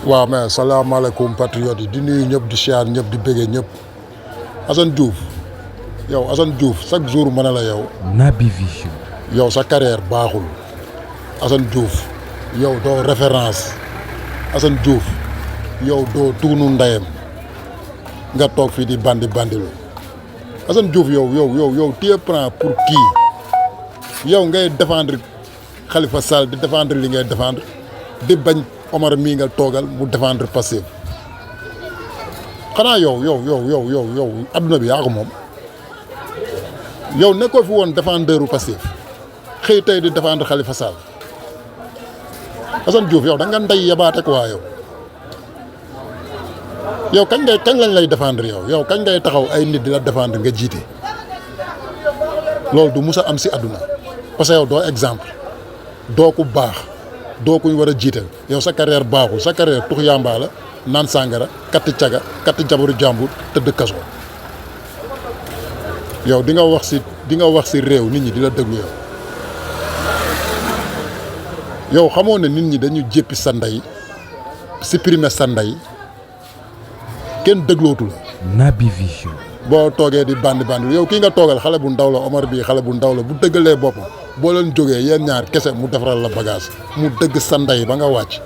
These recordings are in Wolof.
waaw mais salaamaaleykum patriote yi di nuyu ñëpp di siyaar ñëpp di bëggee ñëpp Assane Diouf yow Assane Diouf chaque jour ma ne la yow. Naby Vision. yow sa carrière baaxul Assane Diouf yow doo référence Assane Diouf yow doo tuunu ndeyam nga toog fii di bandi bandilu Assane Diouf yow tu es prêt pour kii yow ngay défendre Khalifa Sall di défendre li ngay défendre di bañ Omar mii nga toogal mu défendre Pastef xanaa yow adduna bi yaa ko moom yow nekkoo fi woon défendeur u Pastef xëy tey di défendre Khalifa Sall Assane Diouf yow da nga ndey yabaate quoi yow kañ lañ lay défendre yow kañ ngay taxaw ay nit di la défendre nga jiite loolu du mus a am si àdduna parce que yow doo exemple doo ku baax doo kuñ war a jiital yow sa carrière baaxul sa carrière tux yàmbaa la naan sàngara katti caga katti jabaru jàmbur tëdd kaso yow di nga wax si réew nit ñi di la déglu yow xamoo ne nit ñi dañu jéppi sa ndey supprimer sa ndey kenn déglootu la. Naby Vision. boo toogee di bandi yow kii nga toogal xale bu ndaw la Omar bii xale bu ndaw la bu dëggalee boppam boo leen jógee yéen ñaar kese mu defaral la bagage mu dëgg sa ndey ba nga wàcc.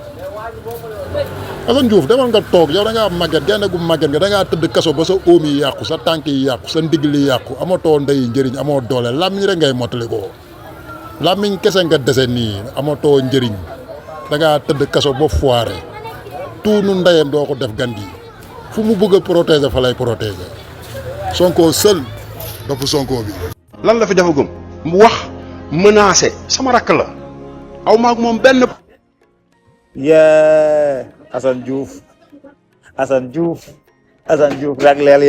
Assane Diouf demal nga toog yow da ngaa màgget gaynde gu màgget nga da ngaa tëdd kaso ba sa óom yi yàqu sa tànk yi yàqu sa ndigg li yàqu amatoo ndey njëriñ amoo doole làmmiñ rek ngay mottali ko làmmiñ kese nga dese nii amatoo njëriñ da ngaa tëdd kaso ba foire tuunu ndeyam doo ko def gan gi fu mu bëgg a protéger fa lay protéger Sonko seul dafa Sonko bi. lan la fi defagum mu wax menacé sama rakk la aw maag moom benn. yee Assane Diouf ragleel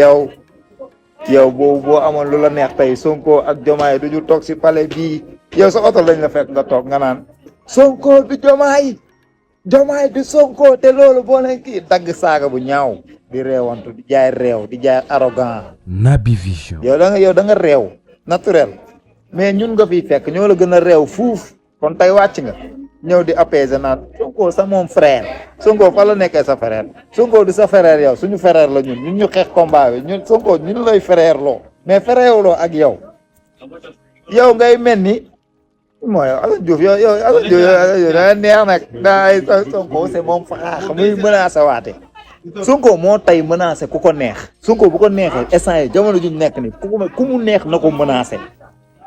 yow boo amoon lu la neex tey Sonko ak Diomaye du ñu toog si palais bii yow sa oto lañ la fekk nga toog nga naan Sonko bi Diomaye bi Sonko te loolu boo leen kii dagg saaga bu ñaaw di reewantu di jaay réew di jaay arrogant. Naby Vision. yow da nga réew naturel mais ñun nga fiy fekk ñoo la gën a réew fuuf kon tey wàcc nga ñëw di apaiser naan Sonko sa moom frère Sonko fa la nekkee sa frère Sonko du sa frère yow suñu frère la ñun ñu xeex combat bi ñun Sonko ñun lay frère loo mais frère loo ak yow ngay mel ni mooy Assane Diouf yow da neex nag daay Sonko c'est moom frère muy menacé waate Sonko moo tey menacé ku ko neex Sonko bu ko neexee instant yi jamono ju nekk ni ku mu neex na ko menacé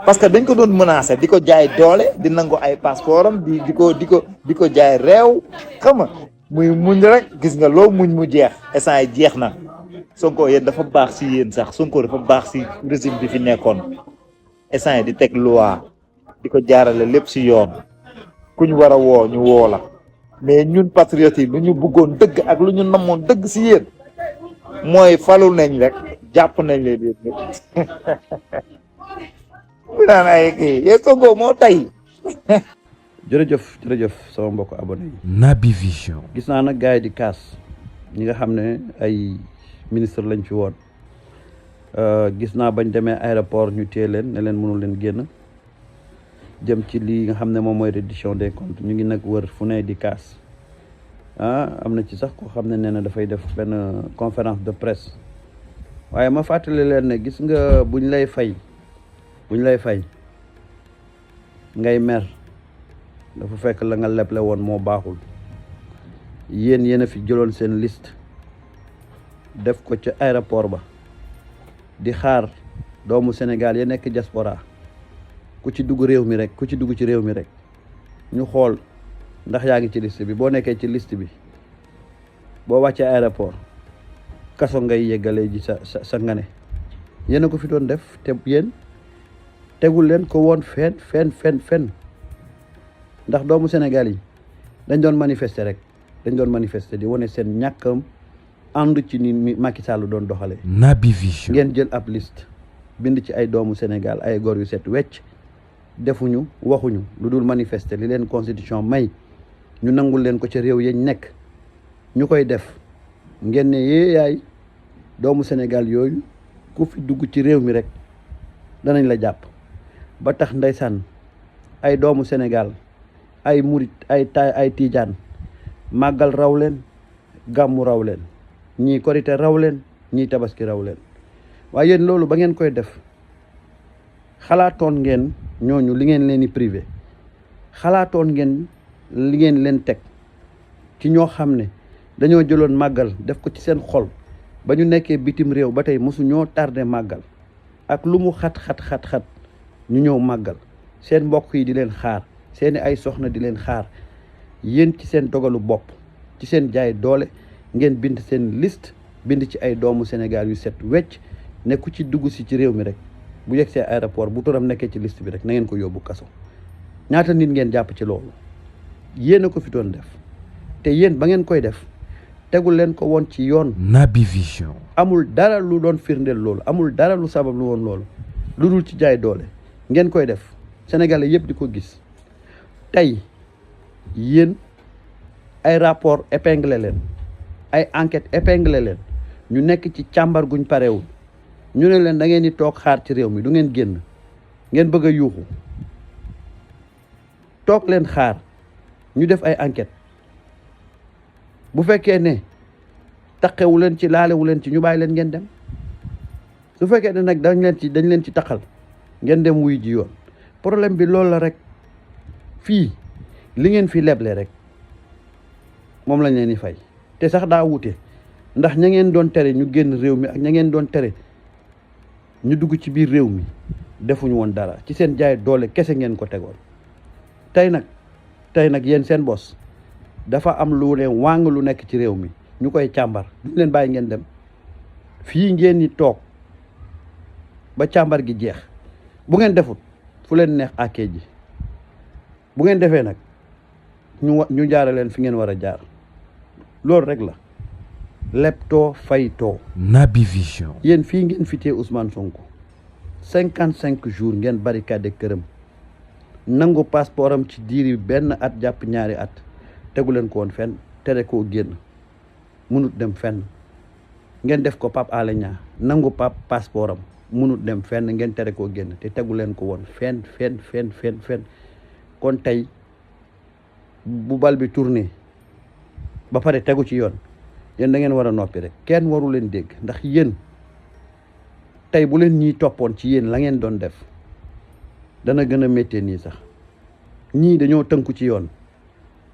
parce que dañ ko doon menacé di ko jaay doole di nangu ay passeport am di ko jaay réew xam nga muy muñ rek gis nga loo muñ mu jeex instant yi jeex na Sonko yéen dafa baax si yéen sax Sonko dafa baax si régime bi fi nekkoon instant yi di teg loi di ko jaarale lépp si yoon ku ñu war a woo ñu woo la mais ñun patriotes yi lu ñu bëggoon dëgg ak lu ñu namoon dëgg si yéen mooy falu nañ rek jàpp nañ leen yéen ñëpp mu naan ay kii yéen Sonko moo tay jërëjëf sama mbokk abonné yi. Naby Vision. gis naa nag gars yi di kaas ñi nga xam ne ay ministre lañ fi woon gis naa bañ demee aéroport ñu téye leen ne leen mënul leen génn jëm ci lii nga xam ne moom mooy reddition des comptes ñu ngi nag wër fu ne di kaas am na ci sax koo xam ne nee na dafay def benn conférence de presse waaye ma fàttali leen ne gis nga buñ lay fay ngay mer dafa fekk la nga leble woon moo baaxul yéen a fi jëloon seen liste def ko ca aéroport ba di xaar doomu Sénégal ya nekk diaspora ku ci dugg ci réew mi rek ñu xool ndax yaa ngi ci liste bi boo nekkee ci liste bi boo wàccee aéroport kaso ngay yeggalee ji sa ngane yéen a ko fi doon def te yéen tegul leen ko woon fen ndax doomu Sénégal yi dañ doon manifester di wane seen ñàkkam ànd ci ni Macky Sall doon doxalee. Naby Vision. ngeen jël ab liste bind ci ay doomu Sénégal ay góor yu set wecc defuñu waxuñu lu dul manifester li leen constitution may ñu nangul leen ko ci réew yañ nekk ñu koy def ngeen ne yaay doomu Sénégal yooyu ku fi dugg ci réew mi rek danañ la jàpp ba tax ndeysaan ay doomu Sénégal ay murit ay tiijaan màggal raw leen gàmmu raw leen ñii korite raw leen ñii tabaski raw leen waaye yéen loolu ba ngeen koy def xalaatoon ngeen ñooñu li ngeen leen di privé xalaatoon ngeen li ngeen leen teg ci ñoo xam ne dañoo jëloon màggal def ko ci seen xol ba ñu nekkee bitim réew ba tey mosu ñoo tardé màggal ak lu mu xat ñu ñëw màggal seen mbokk yi di leen xaar seeni ay soxna di leen xaar yéen ci seen dogalu bopp ci seen jaay doole ngeen bind seen liste bind ci ay doomu Sénégal yu set wecc ne ku ci dugg si ci réew mi rek bu yegg see aéroport bu turam nekkee ci liste bi rek na ngeen ko yóbbu kaso ñaata nit ngeen jàpp ci loolu yéen a ko fi doon def te yéen ba ngeen koy def tegul leen ko woon ci yoon. Naby Vision. amul dara lu doon firndeel loolu amul dara lu sabab lu woon loolu lu dul ci jaay doole ngeen koy def sénégalais yëpp di ko gis tey yéen ay rapport épinglé leen ay enquête épinglé leen ñu nekk ci càmbar guñ parewul ñu ne leen da ngeen di toog xaar ci réew mi du ngeen génn ngeen bëgg a yuuxu toog leen xaar ñu def ay enquête bu fekkee ne taqewu leen ci laalewu leen ci ñu bàyyi leen ngeen dem su fekkee ne nag dañ leen ci taqal ngeen dem wuy ji yoon problème bi loolu la rek fii li ngeen fi leble rek moom lañ leen di fay te sax daa wute ndax ña ngeen doon tere ñu génn réew mi ak ña ngeen doon tere ñu dugg ci biir réew mi defuñu woon dara ci seen jaay doole kese ngeen ko tegoon tey nag yéen seen bos dafa am lu ne wàng lu nekk ci réew mi ñu koy càmbar duñ leen bàyyi ngeen dem fii ngeen ni toog ba càmbar gi jeex bu ngeen defut fu leen neex àkkee ji bu ngeen defee nag ñu jaara leen fi ngeen war a jaar loolu rek la leptoo faytoo. Naby Vision. yéen fii ngeen fitee Ousmane Sonko 55 jours ngeen barricade këram nangu passeport am ci diiri benn at jàpp ñaari at tegu leen ko woon fenn tere koo génn munut dem fenn ngeen def ko Pape Alé Niang nangu passeport am munut dem fenn ngeen tere koo génn te tegu leen ko woon fenn kon tey bu bal bi tourné ba pare tegu ci yoon yéen da ngeen war a noppi rek kenn waru leen dégg ndax yéen tey bu leen ñii toppoon ci yéen la ngeen doon def dana gën a méttee nii sax ñii dañoo tënku ci yoon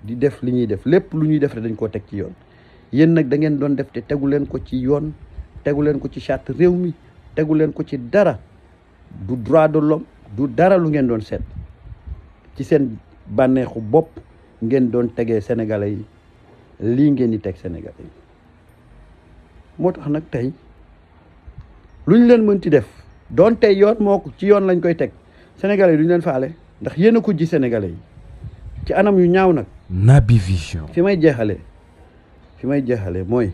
di def li ñuy def lépp lu ñuy def rek dañ koo teg ci yoon yéen nag da ngeen doon def te tegu leen ko ci yoon tegu leen ko ci charte réew mi tegu leen ko ci dara du droit de l'homme du dara lu ngeen doon seet ci seen bànneexu bopp ngeen doon tegee sénégalais yi lii ngeen di teg sénégalais yi moo tax nag tey lu ñu leen mënti def doon tey yoon moo ko ci yoon lañ koy teg sénégalais yi duñu leen faale ndax yéen a ko ji sénégalais yi ci anam yu ñaaw nag. Naby Vision. fi may jeexalee mooy